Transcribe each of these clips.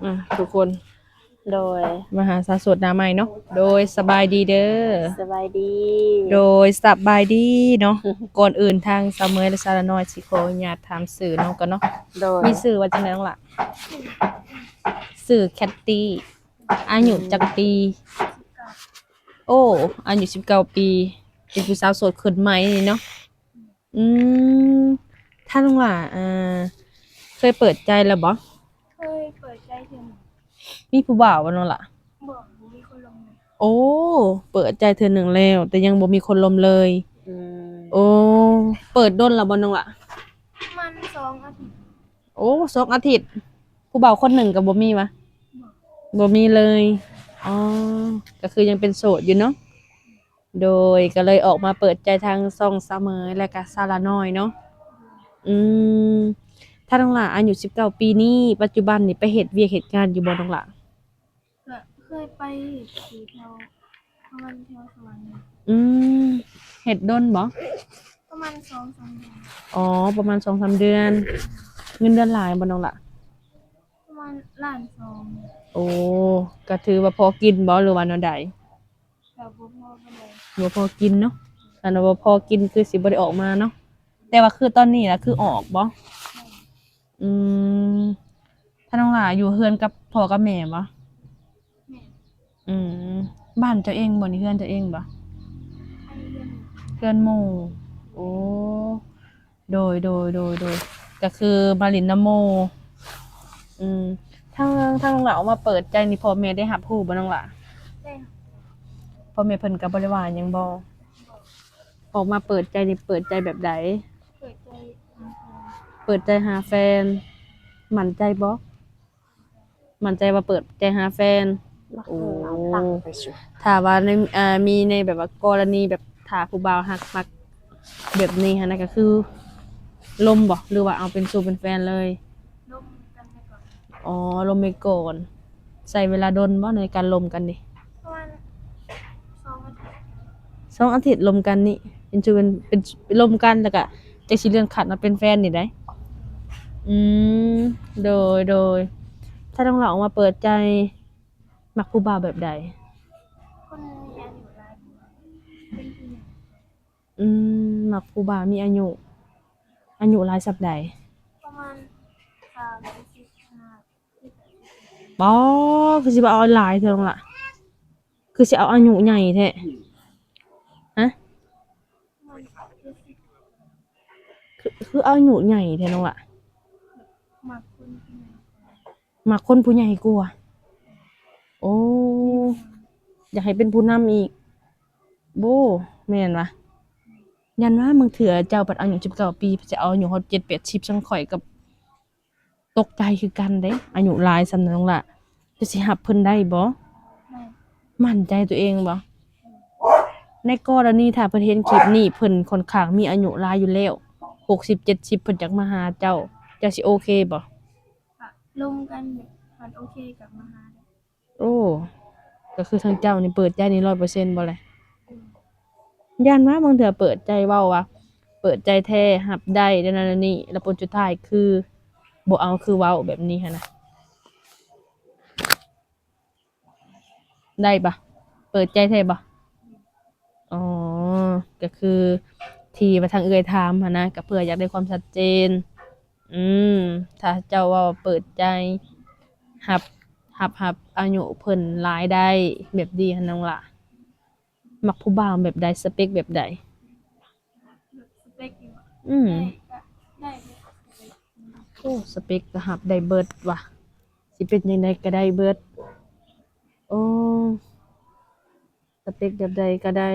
ອ່ະ ທຸກຄົນ ໂດຍ ມາຫາສາວໂສດໜ້າໃໝ່ເນາະ. ໂດຍ ສະບາຍດີເດີ. ສະບາຍດີ. ໂດຍ ສະບາຍດີເນາະ. ກ່ອນອື່ນທາງສາວເໝີຍ ແລະ ສາວລານ້ອຍ ຊິຂໍອະນຸຍາດຖາມຊື່ນ້ອງກ່ອນເນາະ. ໂດຍ ມີຊື່ວ່າຈັ່ງໃດນ້ອງລະ? ຊື່ແຄດຕີ້. ອາຍຸຈັກປີ? ອືມ ໂອ້ ອາຍຸສິບເກົ້າປີ ເປັນຜູ້ສາວໂສດຂຶ້ນໃໝ່ນີ້ເນາະ. ອືມ ທາງນ້ອງຫຼ້າ ເອີ ເຄີຍເປີດໃຈແລ້ວບໍ່? ເຄີຍເປີດໃຈເທື່ອໜຶ່ງ. ມີຜູ້ບ່າວບໍ່ນ້ອງຫຼ້າ? ບໍ່ ບໍ່ມີຄົນລົມເລີຍ. ໂອ້ ເປີດໃຈເທື່ອໜຶ່ງແລ້ວ ແຕ່ຍັງບໍ່ມີຄົນລົມເລີຍ. ອືມ ໂອ້ ເປີດດົນແລ້ວບໍ່ນ້ອງຫຼ້າ? ປະມານສອງອາທິດ. ໂອ້ ສອງອາທິດ ຜູ້ບ່າວຄົນໜຶ່ງກໍບໍ່ມີຫວາ? ບໍ່ ບໍ່ມີເລີຍ. ອໍ ກໍຄືຍັງເປັນໂສດຢູ່ເນາະ. ໂດຍ ກໍເລີຍອອກມາເປີດໃຈທາງຊ່ອງສາວເໝີຍ ແລະກະສາວລານ້ອຍເນາະ. ອືມ ທາງນ້ອງຫຼ້າອາຍຸສິບເກົ້າປີນີ້ ປັດຈຸບັນນີ້ໄປເຮັດວຽກເຮັດງານຢູ່ບໍ່ນ້ອງຫຼ້າ? ກໍເຄີຍໄປເຮັດຢູ່ແຖວ ປະມານແຖວສະຫວັນ. ອືມ ເຮັດດົນບໍ່? ປະມານສອງສາມເດືອນ. ອໍ ປະມານສອງສາມເດືອນ. ເງິນເດືອນຫຼາຍບໍ່ນ້ອງຫຼ້າ? ປະມານລ້ານສອງ. ໂອ້ ກໍຖືວ່າພໍກິນບໍ່ ຫຼືວ່າແນວໃດ? ກໍບໍ່ພໍປານໃດ. ບໍ່ພໍກິນເນາະ. ຄັນວ່າບໍ່ພໍກິນຄືຊິບໍ່ໄດ້ອອກມາເນາະ. ແຕ່ວ່າຄືຕອນນີ້ລະ ຄືອອກບໍ່? ແມ່ນ. ອືມ ທາງນ້ອງຫຼ້າຢູ່ເຮືອນກັບພໍ່ກັບແມ່ບໍ່? ແມ່ນ. ອືມ ບ້ານເຈົ້າເອງບໍ່ນີ້? ເຮືອນເຈົ້າເອງບໍ່? ອັນນີ້ເຮືອນໝູ່. ເຮືອນໝູ່. ໂອ້ ໂດຍ ໂດຍ ໂດຍ ໂດຍ ກໍຄືມາຫຼິ້ນນຳໝູ່. ອືມ ທາງ ທາງນ້ອງຫຼ້າອອກມາເປີດໃຈນີ້ ພໍ່ແມ່ໄດ້ຮັບຮູ້ບໍ່ນ້ອງຫຼ້າ? ໄດ້ຮັບ. ພໍ່ແມ່ເພິ່ນກໍບໍ່ໄດ້ວ່າຫຍັງບໍ່? ບໍ່. ອອກມາເປີດໃຈນີ້ ເປີດໃຈແບບໃດ? ເປີດໃຈຫາແຟນ. ເປີດໃຈຫາແຟນ. ໝັ້ນໃຈບໍ່? ໝັ້ນໃຈວ່າເປີດໃຈຫາແຟນ. ໂອ້ ຖ້າວ່າໃນ ເອີ ມີໃນແບບວ່າກໍລະນີແບບຖ້າຜູ້ບ່າວຮັກ ມັກແບບນີ້ຫັ້ນນະ ກໍຄືລົມບໍ່ ຫຼືວ່າເອົາເປັນຊູ່ເປັນແຟນເລີຍ? ລົມກັນໄປກ່ອນ. ອໍ ລົມໄປກ່ອນ. ໃຊ້ເວລາດົນບໍ່ໃນການລົມກັນນີ້? ປະມານສອງອາທິດ. ສອງອາທິດລົມກັນນີ້ ເປັນຊູ່ເປັນ ເປັນລົມກັນ ແລ້ວກະ ຈັກຊິເລື່ອນຂັ້ນມາເປັນແຟນນີ້ໃດ໋. ອືມ ໂດຍ ໂດຍ. ຖ້ານ້ອງຫຼ້າອອກມາເປີດໃຈ ມັກຜູ້ບ່າວແບບໃດ? ຄົນມີອາຍຸຫຼາຍກວ່າ ເປັນຜູ້ໃຫຍ່. ອືມ ມັກຜູ້ບ່າວມີອາຍຸ ອາຍຸຫຼາຍສ່ຳໃດ? ປະມານສາມສິບຫ້າ. ປໍ ຄືຊິບໍ່ເອົາຫຼາຍແທ້ນ້ອງຫຼ້າ ຄືຊິເອົາອາຍຸໃຫຍ່ແທ້ ຮະ? ຄື ຄືອາຍຸໃຫຍ່ແທ້ນ້ອງຫຼ້າ? ມັກຄົນຜູ້ໃຫຍ່ ມັກຄົນຜູ້ໃຫຍ່ກວ່າ. ໂອ້ ຢາກໃຫ້ເປັນຜູ້ນຳອີກ. ໂອ້ ແມ່ນຫວາ? ຢ້ານວ່າບາງເທື່ອເຈົ້າບັດອາຍຸສິບເກົ້າປີ ເພິ່ນຊິເອົາອາຍຸຮອດເຈັດແປດສິບ ຈັ່ງຂ້ອຍກໍ ຕົກໃຈຄືກັນເດ້ ອາຍຸຫຼາຍສ່ຳນັ້ນນ້ອງຫຼ້າ ຈະຊິຮັບເພິ່ນໄດ້ບໍ່? ໄດ້. ໝັ້ນໃຈຕົວເອງບໍ່? ໃນກໍລະນີຖ້າເພິ່ນເຫັນຄລິບນີ້ ເພິ່ນຂ້ອນຂ້າງມີອາຍຸຫຼາຍຢູ່ແລ້ວ ຫົກສິບ ເຈັດສິບ ເພິ່ນຢາກມາຫາເຈົ້າ ເຈົ້າຊິໂອເຄບໍ່? ກໍລົມກັນ ຄັນໂອເຄກໍມາຫາໄດ້. ໂອ້ ກໍຄືທາງເຈົ້ານີ້ເປີດໃຈນີ້ຮ້ອຍເປີເຊັນບໍ່ແລະ? ຢ້ານວ່າບາງເທື່ອເປີດໃຈເວົ້າວ່າ ເປີດໃຈແທ້ຮັບໄດ້ ແນວນັ້ນແນວນີ້ ແລ້ວຜົນສຸດທ້າຍຄືບໍ່ເອົາຄືເວົ້າແບບນີ້ຫັ້ນນະ ໄດ້ບໍ່? ເປີດໃຈແທ້ບໍ່? ອໍ ກໍຄືທີ່ວ່າທາງເອື້ອຍຖາມຫັ້ນນະ ກໍເພື່ອຢາກໄດ້ຄວາມຊັດເຈນ. ອືມ ຖ້າເຈົ້າເວົ້າເປີດໃຈ ຮັບ ຮັບ ຮັບອາຍຸເພິ່ນຫຼາຍໄດ້ ແບບນີ້ຫັ້ນນ້ອງຫຼ້າ ມັກຜູ້ບ່າວແບບໃດ? ສະເປັກແບບໃດ? ສະເປັກນີ້ ອືມ ໄດ້ ກໍໄດ້ເບິດ ໂອ້ ສະເປັກກໍຮັບໄດ້ເບິດຫວາ ຊິເປັນຈັ່ງໃດກໍໄດ້ເບິດ. ໂອ້ ສະເປັກແບບໃດກໍໄດ້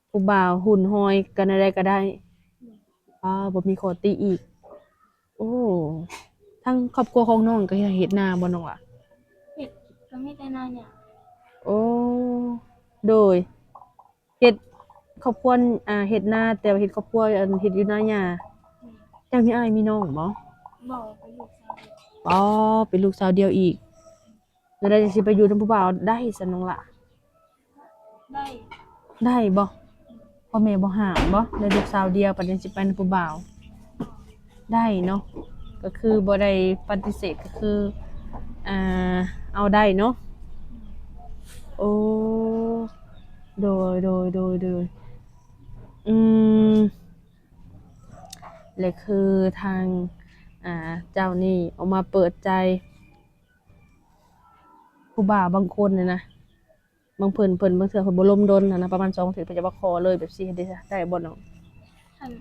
ຜູ້ບ່າວຫຸ່ນຫອຍກັນແນວໃດກໍໄດ້. ອືມ ອ້າວ ບໍ່ມີຂໍ້ຕິອີກ. ໂອ້ ທາງຄອບຄົວຂອງນ້ອງກໍເຮັດ ເຮັດນາບໍ່ນ້ອງຫຼ້າ? ເຮັດ ກໍມີແຕ່ນາຫຍ້າ. ໂອ້ ໂດຍ ເຮັດຄອບຄົວ ອ່າ ເຮັດນາ ແຕ່ວ່າເຮັດຄອບຄົວ ອັນ ເຮັດຢູ່ນາຫຍ້າ. ອືມ ເຈົ້າມີອ້າຍມີນ້ອງບໍ່? ບໍ່ ເປັນລູກສາວດຽວ. ອໍ ເປັນລູກສາວດຽວອີກ. ແນວໃດຈັ່ງຊິໄປຢູ່ນຳຜູ້ບ່າວໄດ້ຊັ້ນນ້ອງຫຼ້າ? ໄດ້. ໄດ້ບໍ່? ພໍ່ແມ່ບໍ່ຫ້າມບໍ່? ແລ້ວລູກສາວດຽວປານນີ້ຊິໄປນຳຜູ້ບ່າວ? ໄດ້ເນາະ ກໍຄືບໍ່ໄດ້ປະຕິເສດ ກໍຄື ອ່າ ເອົາໄດ້ເນາະ. ໂອ້ ໂດຍ ໂດຍ ໂດຍ ໂດຍ ອືມ ແລະ ຄືທາງ ອ່າ ເຈົ້ານີ້ອອກມາເປີດໃຈ ຜູ້ບ່າວບາງຄົນນີ້ນະ ບາງເພິ່ນ ເພິ່ນ ບາງເທື່ອເພິ່ນບໍ່ລົມດົນຫັ້ນນະ ປະມານສອງອາທິດ ເພິ່ນຈະມາຂໍເລີຍ ແບບຊີ້ ເຮັດໄດ້ ໄດ້ບໍ່ນ້ອງ? ຄັນ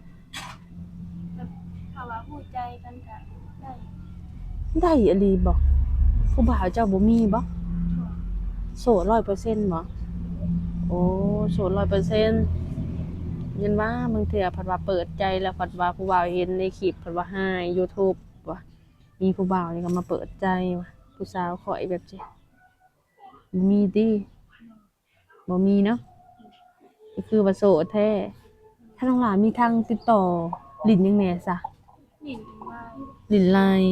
ແບບ ຖ້າວ່າຮູ້ໃຈກັນກະໄດ້. ໄດ້ອີ່ຫຼີບໍ? ຜູ້ບ່າວເຈົ້າບໍ່ມີບໍ? ບໍ່. ໂສດຮ້ອຍເປີເຊັນບໍ? ໂອ້ ໂສດຮ້ອຍເປີເຊັນ. ແມ່ນວ່າບາງເທື່ອພັດວ່າເປີດໃຈແລ້ວ ພັດວ່າຜູ້ບ່າວເຫັນໃນຄລິບ ພັດວ່າຮ້າຍຢູທູບວ່າ ມີຜູ້ບ່າວນີ້ກໍມາເປີດໃຈວ່າ ຜູ້ສາວຂ້ອຍແບບຊີ້ ບໍ່ມີຕິ? ບໍ່ມີເນາະ ກໍຄືວ່າໂສດແທ້. ຖ້ານ້ອງຫຼ້າມີທາງຕິດຕໍ່ຫຼິ້ນຫຍັງແດ່ຊະ? ຫຼິ້ນ LINE ຫຼິ້ນ LINE.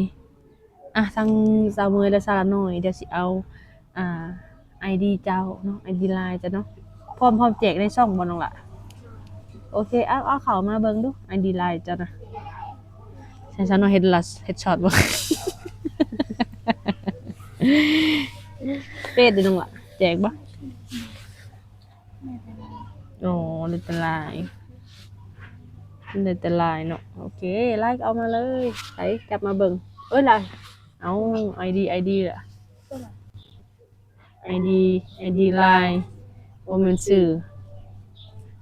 ອ່ະ ທາງສາວເມຍ ແລະ ສາວຫຼ້ານ້ອຍ ດຽວຊິເອົາ ອ່າ ໄອດີເຈົ້າເນາະ ໄອດີ LINE ເຈົ້າເນາະ. ພ້ອມ ພ້ອມແຈກໃນຊ່ອງບໍ່ນ້ອງຫຼ້າ? ໂອເຄ ເອົາ ເອົາເຂົ້າມາເບິ່ງດູ ໄອດີ LINE ເຈົ້ານະ. ໃຫ້ສາວນ້ອຍເຮັດລະ ເຮັດຊັອດບໍ່? ເຟສເດ້ນ້ອງຫຼ້າ ແຈກບໍ່? ອໍ ໄດ້ແຕ່ LINE ໄດ້ແຕ່ LINE ເນາະ. ໂອເຄ LINE ກໍເອົາມາເລີຍ. ໃສ ຈັບມາເບິ່ງ. ເອີຍ LINE ເອົາ ໄອດີ ໄອດີລະ ໄອດີ ໄອດີ LINE ບໍ່ແມ່ນຊື່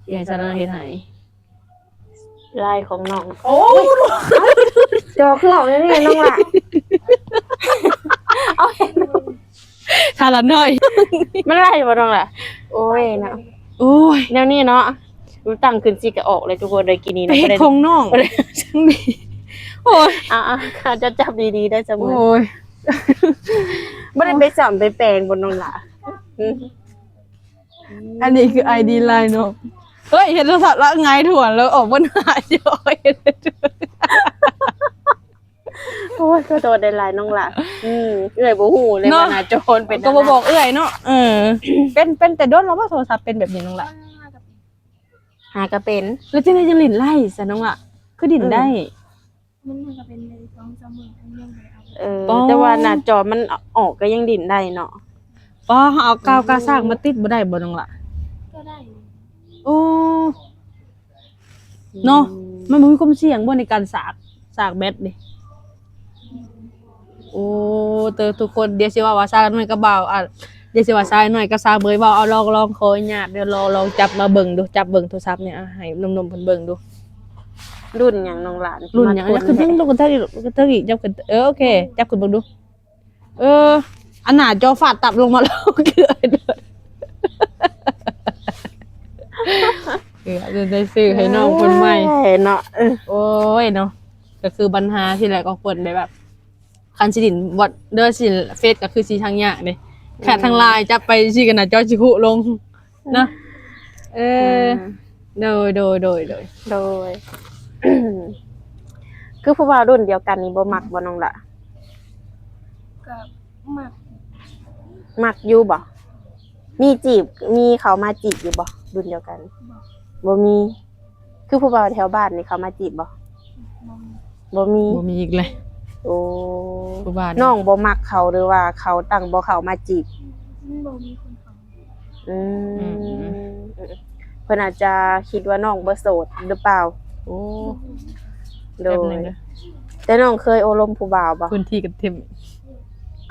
ຊິໃຫ້ສາວນ້ອຍເຮັດໃຫ້. LINE ຂອງນ້ອງ. ໂອ້ຍ ຈໍຄືອອກແນວນີ້ນ້ອງຫຼ້າ? ເອົາ ສາວຫຼ້ານ້ອຍ ມັນໄດ້ບໍ່ນ້ອງຫຼ້າ? ໂອ້ຍເນາະ ໂອ້ຍ ແນວນີ້ເນາະ ຕັ້ງຂຶ້ນຊິກະອອກເລີຍທຸກຄົນເລີຍ. ກີ້ນີ້ເນາະ ເຮັດຂອງນ້ອງ ໂອ້ຍ ເອົາໆ ເຈົ້າຈັບດີໆ ໄດ້ສະເໝີ. ໂອ້ຍ ບໍ່ໄດ້ໄປສ້ຳໄປແປງບໍ່ນ້ອງຫຼ້າ? ອືມ ອັນນີ້ຄືໄອດີ LINE ເນາະ. ເຮີ້ຍ ເຮັດໂທລະສັບລະຫງາຍທວນແລ້ວອອກບັນຫາ. ໂອ້ຍ ໂອ້ຍ ຂໍໂທດຫຼາຍໆ ນ້ອງຫຼ້າ. ອືມ ເອື້ອຍບໍ່ຮູ້ເລີຍ ເນາະ ວ່າໜ້າຈໍມັນເປັນ ກໍບໍ່ບອກເອື້ອຍເນາະ. ເອີ ເປັນ ເປັນແຕ່ດົນແລ້ວບໍ່ ໂທລະສັບເປັນແບບນີ້ນ້ອງຫຼ້າ? ຫາກໍເປັນ ແລ້ວຈັ່ງໃດຈັ່ງຫຼິ້ນໄດ້ຊະນ້ອງຫຼ້າ? ຄືຫຼິ້ນໄດ້? ອືມ ມັນກໍເປັນໄດ້ສອງສາມມື້ ຍັງບໍ່ໄດ້ອັບໂຫຼດ. ເອີ ແຕ່ວ່າໜ້າຈໍມັນອອກກໍຍັງຫຼິ້ນໄດ້ເນາະ. ບໍ່ ເຮົາເອົາກາວກາສ້າງມາຕິດບໍ່ໄດ້ບໍ່ນ້ອງຫຼ້າ? ກໍໄດ້. ໂອ້ ເນາະ ອືມ ມັນບໍ່ມີຄວາມສ່ຽງບໍ່ໃນການສາກ ສາກແບັດນີ້? ໂອ້ ເຕີ ທຸກຄົນ ດຽວຊິເວົ້າວ່າສາວນ້ອຍກັບບ່າວ ອ່າ ດຽວຊິວ່າສາວນ້ອຍກັບສາວເມຍເວົ້າ. ເອົາ ລອງ ລອງ ຂໍອະນຸຍາດເດີ ລອງ ລອງຈັບມາເບິ່ງດູ ຈັບເບິ່ງໂທລະສັບນີ້ ອ່າ ໃຫ້ໜຸ່ມໆເພິ່ນເບິ່ງດູ. ລຸ້ນຫຍັງນ້ອງຫຼ້າ? ລຸ້ນຫຍັງ? ຂຶ້ນ ລົງກະເທີອີກ ເອີ ໂອເຄ ຈັບຂຶ້ນເບິ່ງດູ. ເອີ ອັນໜ້າຈໍຟາດຕັບລົງມາແລ້ວ ເກືອບ ເກືອບຈະໄດ້ຊື້ໃຫ້ນ້ອງເພິ່ນໃໝ່ ເອີ ເນາະ. ເອີ ໂອ້ຍເນາະ ກໍຄືບັນຫາທີ່ແລກອອກເພິ່ນໄດ້ແບບ ຄັນຊິຫຼິ້ນວັອດເດີ ຊິຫຼິ້ນເຟສກໍຄືຊິທາງຍາກເດ້. ອືມ ແຄ່ທາງ LINE ຈັບໄປຊີ້ກໍໜ້າຈໍຊິຄຸລົງເນາະ. ເອີ ອືມ ໂດຍ ໂດຍ ໂດຍ ໂດຍ ໂດຍ. ຄືຜູ້ບ່າວລຸ້ນດຽວກັນນີ້ບໍ່ມັກບໍ່ນ້ອງຫຼ້າ? ກໍມັກ. ມັກຢູ່ບໍ່? ມີຈີບ ມີເຂົ້າມາຈີບຢູ່ບໍ່ ລຸ້ນດຽວກັນ? ບໍ່ ບໍ່ມີ. ຄືຜູ້ບ່າວແຖວບ້ານນີ້ເຂົ້າມາຈີບບໍ່? ບໍ່ມີ ບໍ່ມີ ບໍ່ມີອີກເລີຍ. ໂອ້ ຜູ້ບ່າວນີ້ ນ້ອງບໍ່ມັກເຂົາ ຫຼືວ່າເຂົາຕັ້ງບໍ່ເຂົ້າມາຈີບ? ມັນບໍ່ມີຄົນເຂົ້າມາ. ອືມ ອືມ ອືມ ເພິ່ນອາດຈະຄິດວ່ານ້ອງບໍ່ໂສດຫຼືເປົ່າ? ໂອ້ ໂດຍ ແຕ່ນ້ອງເຄີຍໂອ້ລົມຜູ້ບ່າວບໍ່? ພື້ນທີ່ກັນເຕັມ.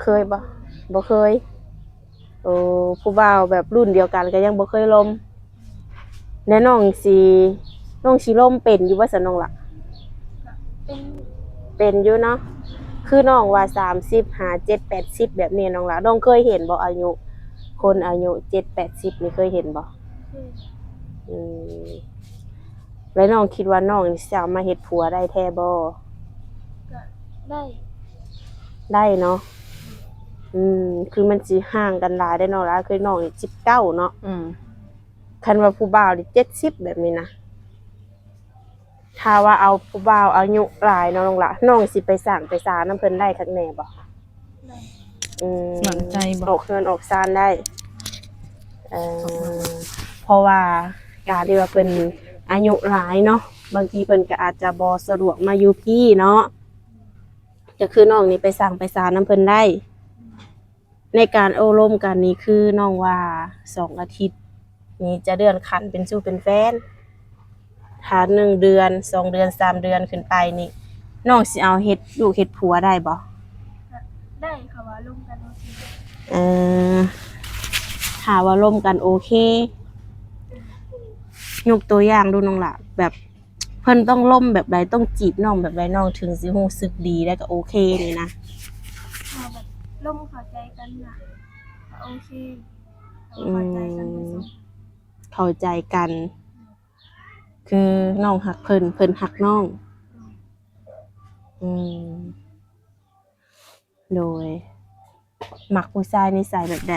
ເຄີຍບໍ່? ບໍ່ເຄີຍ. ໂອ້ ຜູ້ບ່າວແບບລຸ້ນດຽວກັນກໍຍັງບໍ່ເຄີຍລົມ. ແລ້ວນ້ອງຊິ ນ້ອງຊິລົມເປັນຢູ່ບໍ່ຊັ້ນນ້ອງຫຼ້າ? ເປັນ ເປັນຢູ່ເນາະ. ຄືນ້ອງວ່າສາມສິບຫ້າ ເຈັດ ແປດສິບແບບນີ້ນ້ອງຫຼ້າ ນ້ອງເຄີຍເຫັນບໍ່? ອາຍຸ ຄົນອາຍຸເຈັດ ແປດສິບນີ້ເຄີຍເຫັນບໍ່? ເຄີຍ. ອືມ ແລ້ວນ້ອງຄິດວ່ານ້ອງນີ້ຊິເອົາມາເຮັດຜົວໄດ້ແທ້ບໍ່? ກໍໄດ້ ໄດ້ເນາະ. ອືມ ຄືມັນຊິຫ່າງກັນຫຼາຍເດ້ນ້ອງຫຼ້າ ຄືນ້ອງນີ້ສິບເກົ້າເນາະ. ອືມ ຄັນວ່າຜູ້ບ່າວນີ້ເຈັດສິບແບບນີ້ນະ ຖ້າວ່າເອົາຜູ້ບ່າວອາຍຸຫຼາຍເນາະນ້ອງຫຼ້າ ນ້ອງຊິໄປສ້າງໄປສານຳເພິ່ນໄດ້ຄັກແນ່ບໍ່? ໄດ້. ອືມ ໝັ້ນໃຈບໍ່? ອອກເຮືອນອອກຊານໄດ້. ເອີ ອອກເຮືອນ ເພາະວ່າການທີ່ວ່າເພິ່ນອາຍຸຫຼາຍເນາະ ບາງທີເພິ່ນກໍອາດຈະບໍ່ສະດວກມາຢູ່ພີ້ເນາະ. ກໍຄືນ້ອງນີ້ໄປສ້າງໄປສານຳເພິ່ນໄດ້. ໃນການໂອ້ລົມກັນນີ້ ຄືນ້ອງວ່າສອງອາທິດນີ້ຈະເລື່ອນຂັ້ນເປັນຊູ້ເປັນແຟນ. ຖ້າໜຶ່ງເດືອນ ສອງເດືອນ ສາມເດືອນຂຶ້ນໄປນີ້ ນ້ອງຊິເອົາເຮັດລູກເຮັດຜົວໄດ້ບໍ່? ໄດ້ ຖ້າວ່າລົມກັນໂອເຄ. ເອີ ຖ້າວ່າລົມກັນໂອເຄ. ຍົກຕົວຢ່າງດູນ້ອງຫຼ້າ ແບບ ເພິ່ນຕ້ອງລົມແບບໃດ ຕ້ອງຈີບນ້ອງແບບໃດ ນ້ອງເຖິງຊິຮູ້ສຶກດີ ແລ້ວກໍໂອເຄນີ້ນະ? ຖ້າແບບລົມເຂົ້າໃຈກັນນະ ກໍໂອເຄ. ຖ້າວ່າເຂົ້າໃຈກັນ ອືມ ເຂົ້າໃຈກັນ ຄືນ້ອງຮັກເພິ່ນ ເພິ່ນຮັກນ້ອງ. ອືມ ໂດຍ ມັກຜູ້ຊາຍນິໄສແບບໃດ?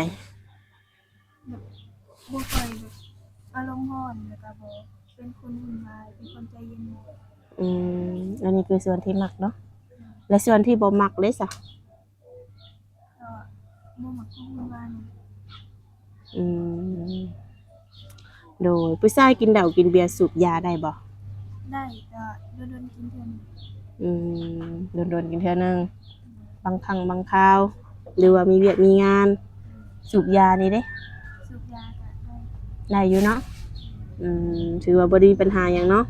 ແບບບໍ່ຄ່ອຍແບບອາລົມຮ້ອນ ແລ້ວກໍບໍ່ເປັນຄົນວຸ່ນວາຍ ເປັນຄົນໃຈເຢັນ. ອືມ ອັນນີ້ຄືສ່ວນທີ່ມັກເນາະ. ແລະ ສ່ວນທີ່ບໍ່ມັກເດ້ຊະ? ກໍບໍ່ມັກຄົນວຸ່ນວາຍ. ອືມ ໂດຍ ຜູ້ຊາຍກິນເຫຼົ້າກິນເບຍສູບຢາໄດ້ບໍ່? ໄດ້ ແຕ່ວ່າດົນໆກິນເທື່ອໜຶ່ງ. ອືມ ດົນໆກິນເທື່ອໜຶ່ງ ບາງຄັ້ງບາງຄາວ ຫຼືວ່າມີວຽກມີງານ. ສູບຢານີ້ເດ້? ສູບຢາກໍໄດ້ ໄດ້ຢູ່ເນາະ. ອືມ ຖືວ່າບໍ່ໄດ້ມີບັນຫາຫຍັງເນາະ.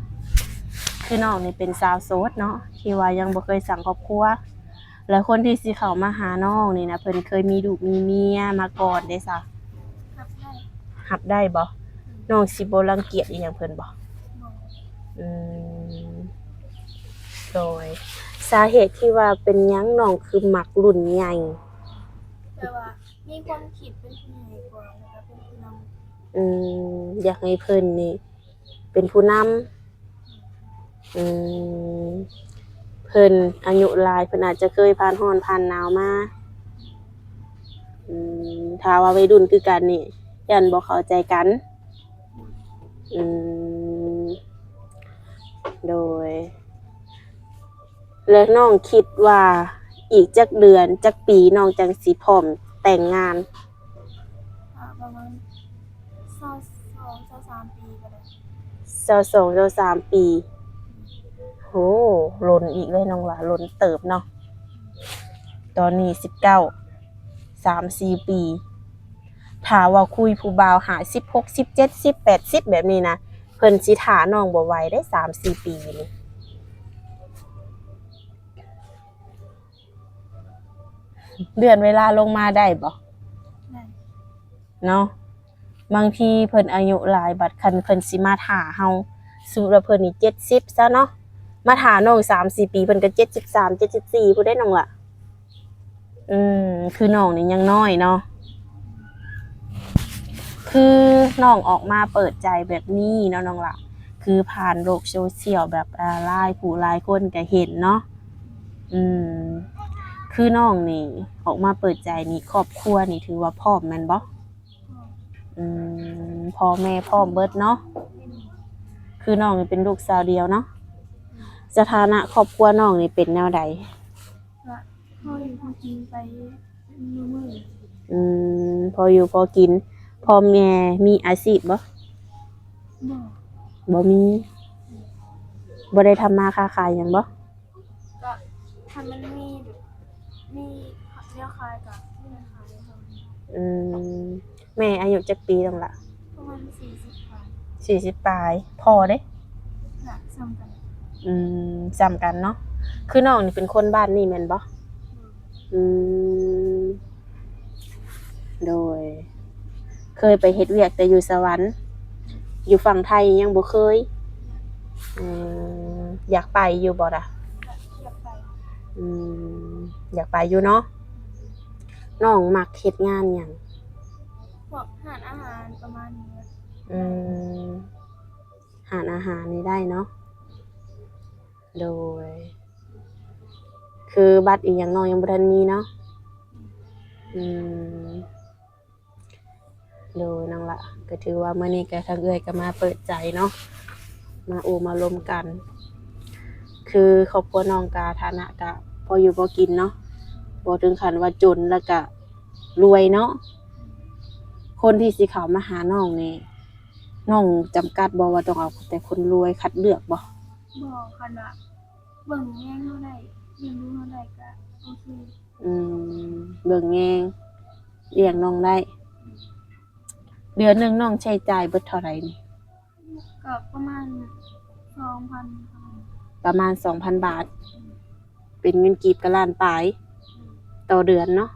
ຄືນ້ອງນີ້ເປັນສາວໂສດເນາະ ທີ່ວ່າຍັງບໍ່ເຄີຍສ້າງຄອບຄົວ. ແລ້ວຄົນທີ່ຊິເຂົ້າມາຫານ້ອງນີ້ນະ ເພິ່ນເຄີຍມີລູກມີເມຍມາກ່ອນເດ້ຊະ? ຮັບໄດ້. ຮັບໄດ້ບໍ່? ອືມ ນ້ອງຊິບໍ່ລັງກຽດອີ່ຫຍັງເພິ່ນບໍ່? ບໍ່. ອືມ ໂດຍ ສາເຫດທີ່ວ່າເປັນຫຍັງນ້ອງຄືມັກລຸ້ນໃຫຍ່? ແບບວ່າມີຄວາມຄິດເປັນຜູ້ໃຫຍ່ກວ່າ ແລ້ວກໍເປັນຜູ້ນຳ. ອືມ ຢາກໃຫ້ເພິ່ນນີ້ ເປັນຜູ້ນຳ. ອືມ ເພິ່ນອາຍຸຫຼາຍ ເພິ່ນອາດຈະເຄີຍຜ່ານຮ້ອນຜ່ານໜາວມາ. ອືມ ຖ້າວ່າໄວລຸ້ນຄືກັນນີ້ ຢ້ານບໍ່ເຂົ້າໃຈກັນ. ອືມ ໂດຍ ແລະ ນ້ອງຄິດວ່າອີກຈັກເດືອນ ຈັກປີ ນ້ອງຈັ່ງຊິພ້ອມແຕ່ງງານ? ອາ ປະມານຊາວສອງ ຊາວສາມປີກໍໄດ້. ຊາວສອງ ຊາວສາມປີ. ໂອ້ ດົນອີກເລີຍ ນ້ອງວ່າດົນເຕີບເນາະ. ຕອນນີ້ສິບເກົ້າ ສາມສີ່ປີ. ຖ້າວ່າຄຸຍຜູ້ບ່າວຫ້າສິບ ຫົກສິບ ເຈັດສິບ ແປດສິບ ແບບນີ້ນະ ເພິ່ນຊິຖ້ານ້ອງບໍ່ໄຫວເດ້ ສາມສີ່ປີນີ້. ເລື່ອນເວລາລົງມາໄດ້ບໍ່? ໄດ້ ເນາະ. ບາງທີເພິ່ນອາຍຸຫຼາຍ ບັດຄັນເພິ່ນຊິມາຖ້າເຮົາ ສົມມຸດວ່າເພິ່ນນີ້ເຈັດສິບຊະເນາະ ມາຖ້ານ້ອງສາມສີ່ປີ ເພິ່ນກໍເຈັດສິບສາມ ເຈັດສິບສີ່ພຸ້ນເດ້ນ້ອງຫຼ້າ. ອືມ ຄືນ້ອງນີ້ຍັງນ້ອຍເນາະ. ຄືນ້ອງອອກມາເປີດໃຈແບບນີ້ເນາະນ້ອງຫຼ້າ ຄືຜ່ານໂລກໂຊຊຽວແບບ ອາ ຫຼາຍຜູ້ຫຼາຍຄົນກໍເຫັນເນາະ. ອືມ ຄືນ້ອງນີ້ອອກມາເປີດໃຈນີ້ ຄອບຄົວນີ້ຖືວ່າພ້ອມແມ່ນບໍ່? ອືມ ພໍ່ແມ່ພ້ອມເບິດເນາະ. ຄືນ້ອງນີ້ເປັນລູກສາວດຽວເນາະ. ສະຖານະຄອບຄົວນ້ອງນີ້ເປັນແນວໃດ? ກໍພໍຢູ່ພໍກິນໄປມື້ໆ. ອືມ ພໍຢູ່ພໍກິນ. ພໍ່ແມ່ມີອາຊີບບໍ່? ບໍ່ ບໍ່ມີ. ບໍ່ໄດ້ທຳມາຄ້າຂາຍຫຍັງບໍ່? ກໍຖ້າມັນມີແບບ ມີແນວຂາຍກໍຊື້ມາຂາຍ. ອືມ ແມ່ອາຍຸຈັກປີນ້ອງຫຼ້າ? ປະມານສີ່ສິບປາຍ. ສີ່ສິບປາຍ. ພໍ່ເດ້? ກໍສ່ຳກັນ. ອືມ ສ່ຳກັນເນາະ. ຄືນ້ອງນີ້ເປັນຄົນບ້ານນີ້ແມ່ນບໍ່? ໂດຍ. ອືມ ໂດຍ. ເຄີຍໄປເຮັດວຽກແຕ່ຢູ່ສະຫວັນ ຢູ່ຝັ່ງໄທຍັງບໍ່ເຄີຍ. ອືມ ຢາກໄປຢູ່ບໍ່ລະ? ຢາກໄປ. ອືມ ຢາກໄປຢູ່ເນາະ. ນ້ອງມັກເຮັດງານຫຍັງ? ພວກຮ້ານອາຫານປະມານນີ້. ອືມ ຮ້ານອາຫານນີ້ໄດ້ເນາະ. ໂດຍ ຄືບັດອີ່ຫຍັງນ້ອງຍັງບໍ່ທັນມີເນາະ. ອືມ ໂດຍ ນ້ອງຫຼ້າ ກໍຖືວ່າມື້ນີ້ກໍທາງເອື້ອຍກໍມາເປີດໃຈເນາະ ມາໂອ້ມາລົມກັນ. ຄືຄອບຄົວນ້ອງກໍຖານະກໍພໍຢູ່ພໍກິນເນາະ ບໍ່ເຖິງຂັ້ນວ່າຈົນ ແລ້ວກໍລວຍເນາະ. ຄົນທີ່ຊິເຂົ້າມາຫານ້ອງນີ້ ນ້ອງຈຳກັດບໍ່ວ່າຕ້ອງເອົາແຕ່ຄົນລວຍ ຄັດເລືອກບໍ່? ບໍ່ ຄັນວ່າເບິ່ງແຍງເຮົາໄດ້ ລ້ຽງດູເຮົາໄດ້ກໍໂອເຄ. ອືມ ເບິ່ງແຍງ ລ້ຽງນ້ອງໄດ້. ເດືອນໜຶ່ງນ້ອງໃຊ້ຈ່າຍເບິດເທົ່າໃດນີ້? ກໍປະມານສອງພັນ ປະມານສອງພັນບາດ. ເປັນເງິນກີບກໍລ້ານປາຍຕໍ່ເດືອນເນາະ.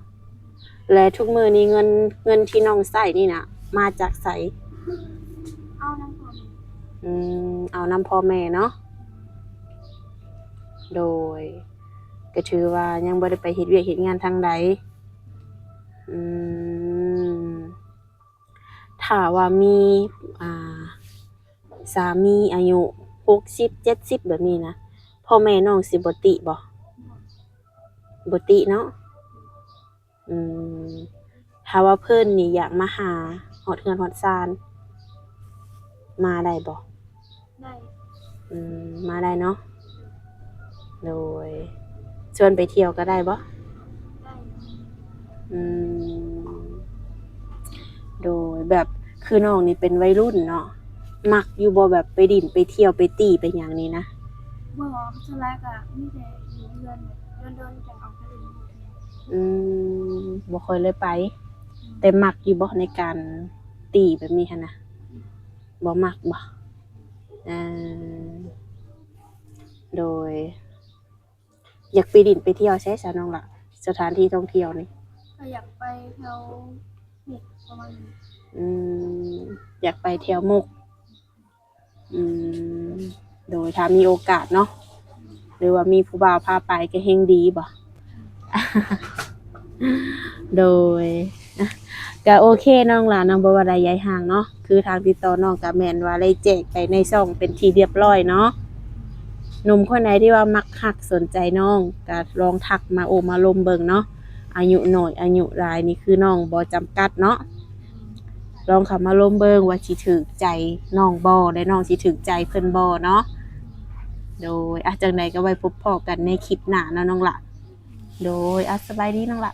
ແລະ ທຸກມື້ນີ້ເງິນ ເງິນທີ່ນ້ອງໃຊ້ນີ້ນະ ມາຈາກໃສ? ເອົານຳພໍ່ແມ່. ອືມ ເອົານຳພໍ່ແມ່ເນາະ. ໂດຍ ກໍຖືວ່າຍັງບໍ່ໄດ້ໄປເຮັດວຽກເຮັດງານທາງໃດ. ອືມ ຖ້າວ່າມີ ອ່າ ສາມີອາຍຸຫົກສິບ ເຈັດສິບແບບນີ້ນະ ພໍ່ແມ່ນ້ອງຊິບໍ່ຕິບໍ່? ບໍ່ຕິເນາະ. ອືມ ຖ້າວ່າເພິ່ນນີ້ຢາກມາຫາຮອດເຮືອນຮອດຊານ ມາໄດ້ບໍ່? ໄດ້. ອືມ ມາໄດ້ເນາະ. ໂດຍ ຊວນໄປທ່ຽວກໍໄດ້ບໍ່? ໄດ້. ອືມ ໂດຍ ແບບຄືນ້ອງນີ້ເປັນໄວລຸ້ນເນາະ ມັກຢູ່ບໍ່ ແບບໄປດິ້ນໄປທ່ຽວໄປຕີໄປຫຍັງນີ້ນະ? ບໍ່ ສ່ວນຫຼາຍກໍມີແຕ່ຢູ່ເຮືອນ ແບບດົນໆ ຈັ່ງອອກໄປຫຼິ້ນ. ອືມ ບໍ່ຄ່ອຍໄດ້ໄປ. ອືມ ແຕ່ມັກຢູ່ບໍ່ໃນການຕີແບບນີ້ຫັ້ນນະ? ອືມ ບໍ່ມັກບໍ່? ເອີ ໂດຍ ຢາກໄປດິ້ນໄປທ່ຽວໃສຊະນ້ອງລະ? ສະຖານທີ່ທ່ອງທ່ຽວນີ້ ກໍຢາກໄປແຖວມຸກປະມານນີ້. ອືມ ຢາກໄປແຖວມຸກ. ອືມ ໂດຍ ຖ້າມີໂອກາດເນາະ ຫຼືວ່າມີຜູ້ບ່າວພາໄປກໍແຮ່ງດີບໍ່? ໂດຍ ກະໂອເຄນ້ອງຫຼານເນາະ ບໍ່ວ່າໃດຍາຍຫ່າງເນາະ ຄືທາງຕິດຕໍ່ນ້ອງກະແມ່ນວ່າໄດ້ແຈ້ງໄປໃນຊ່ອງເປັນທີ່ລຽບລ້ອຍເນາະ. ໜຸ່ມຄົນໃດທີ່ວ່າມັກຮັກສົນໃຈນ້ອງ ກະລອງທັກມາໂອ້ມາລົມເບິ່ງເນາະ. ອາຍຸນ້ອຍອາຍຸຫຼາຍນີ້ຄືນ້ອງບໍ່ຈຳກັດເນາະ. ລອງເຂົ້າມາລົມເບິ່ງວ່າຊິຖືກໃຈນ້ອງບໍ່ ແລະ ນ້ອງຊິຖືກໃຈເພິ່ນບໍ່ເນາະ. ໂດຍ ອາ ຈັ່ງໃດກໍໄວ້ພົບພໍ້ກັນໃນຄລິບໜ້າເນາະນ້ອງຫຼະ. ໂດຍ ອາ ສະບາຍດີນ້ອງຫຼະ.